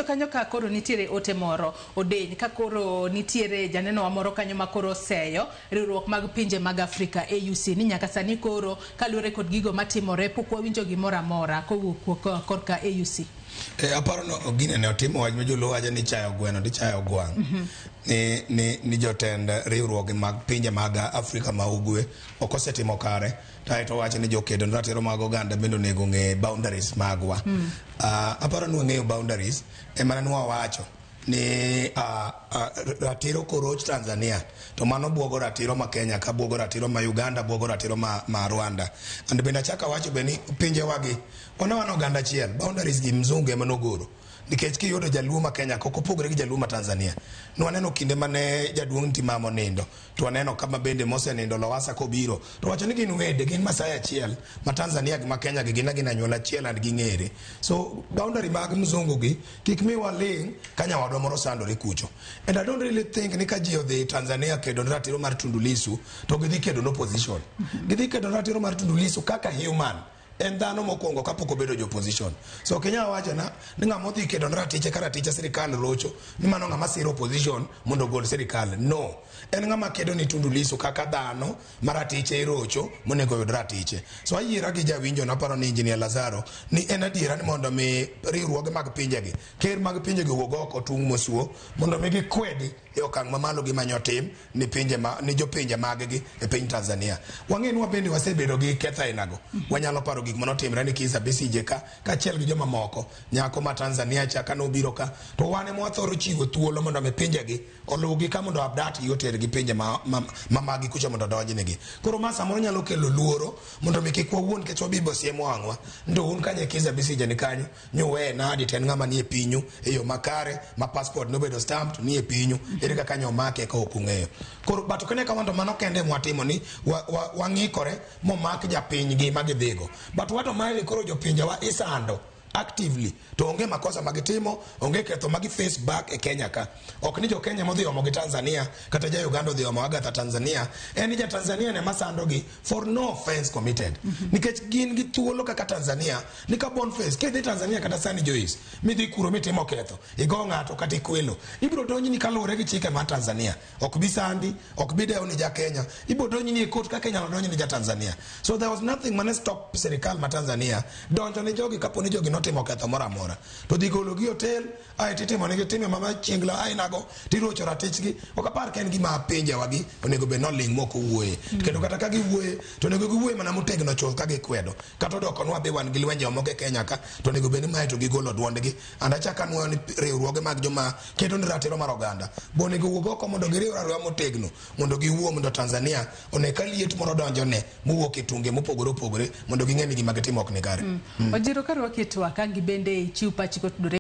kanyo ka koro nitiere ote moro odeny ka koro nitiere janeno wa moro kanyo ma koro oseyo riwruok mag pinje mag Afrika AUC ni nyaka sani koro kaluwore kod gigo matimore pok wawinjo gimoro amora kowuok korka AUC. Aparo no gine ne otimo wach ma joluo wacho ni chayo gweno to ichayo gwang'. Ni jotend riwruoge mag pinje mag Afrika ma ugwe ok osetimo kare to aeto wacho ni jokedo ne ratiro mag oganda bende onego ong'e boundaries magwa. Aparo ni wang'eyo boundaries ema ne wawacho ni ratiro koroch Tanzania to mano buogo ratiro ma Kenya ka buogo ratiro ma Uganda buogo ratiro ma Rwanda. And bende achako awacho be ni pinje wagi wan wan oganda achiel, boundaries gi mzungu ema nogoro. Nikech kiyudo jaluo ma Kenya ka ok opogore gi jaluo ma Tanzania. Nwaneno kinde mane jaduong' Ntimama onindo to waneno kama bende mosenindo Lowassa kobiro to wacho ni gin wede, gin Masai achiel ma Tanzania gi ma Kenya gi gin agina anyuola achiel and ging'ere. So boundary mag mzungu gi kik mi waling' ka nyawadwa moro sandore kucho. And I don't really think ni ka ji odhi Tanzania kedo ne ratiro mar Tundu Lissu to gidhi kedo ne opposition. Gidhi kedo ne ratiro mar Tundu Lissu kaka human. En dhano mokwongo kapok obedo jo opposition. So ok inyal wacho na ni ng'ama odhi kedo ne ratiche ka ratiche sirikal rocho ni mano ng'ama siro opposition mondo ogol sirikal. No. En ng'ama kedo ni Tundu Lissu kaka dhano ma ratiche irocho monego oyud ratiche. So ayiera gi jawinjo naparo ni Engineer Lazaro ni en adiera ni mondo mi riwruoge mag pinjegi, ker mag pinjegi owuog oko tung' mosuo mondo mi gikwedi e okang' mamalo gimanyo tim ni pinje ma, ni jopinje mag gi e piny Tanzania. Wang'e ni wabende wasebedo gi ketho ainago. Wanyalo paro gik manotimre ni Kizza Besigye ka kaachiel gi joma moko. Nyako ma Tanzania cha kanobiro ka to wan ema wathoro chiwo thuolo mondo mi pinjegi oluwgi ka mondo abdat gi otergi pinje ma magi kucha mondo odonjnegi. Koro ma samoro nyalo kelo luoro mondo mi kik wawuond nikech wabibo siemo wang'wa. Ndo un kanye Kizza Besigye ni kanyo nyuweye nadi to en ng'ama nie pinyu e yo makare ma passport nobedo stamped nie pinyu ere kaka nyomake ka ok ung'eyo. Koro but ok kamano to mano kende mwatimo ni wang'ikore momak japinygi ma gidhigo. But wato mae koro jopinjewa isando actively to onge makosa magitimo, onge ketho magi face back e Kenya ka. Ok ni jo Kenya modhi omo gi Tanzania kata ja Uganda odhi omo Agatha Tanzania, en ni ja Tanzania ne masando gi for no offense committed. Nikech gin gi thuolo kaka Tanzania ni ka Boniface kidhi Tanzania kata sani Joyce midhi kuro mitimo ketho, igo ng'ato kata ikwelo, ibiro donjni kaluwore gi chike mar Tanzania. Ok bi sandi, ok bi dewo ni ja Kenya, ibiro donjni e court kaka inyalo donjni ja Tanzania. So there was nothing mane stop sirikal ma Tanzania donjo ne jogi kapo ni jogi notimo ketho moro amora. To dhi golo gi hotel, ae titimo negi timbe ma machiengla ainago, tirocho ratichgi. Ok apar ka en gima pinjewa gi onego bed noling' mok owuoye. Kendo kata ka giwuoye, to onego giwuoye mana motegno chuth ka gikwedo. Kata odokonwa be wan gi lwenje moko e Kenya ka, to onego bed ni mae to gigolo duondgi. And achako anuoyo ni riwruoge mag joma kedo ne ratiro mar oganda bo onego owuog oko mondo giriwre ariwa motegno mondo giwuo mondo Tanzania one ka liet moro donjone mowuok e tunge mopogore opogore mondo ging'e ni gima gitimo ok ni kare. Ojiro ka rwaki e twak ang' bende ichiw pachi kotudore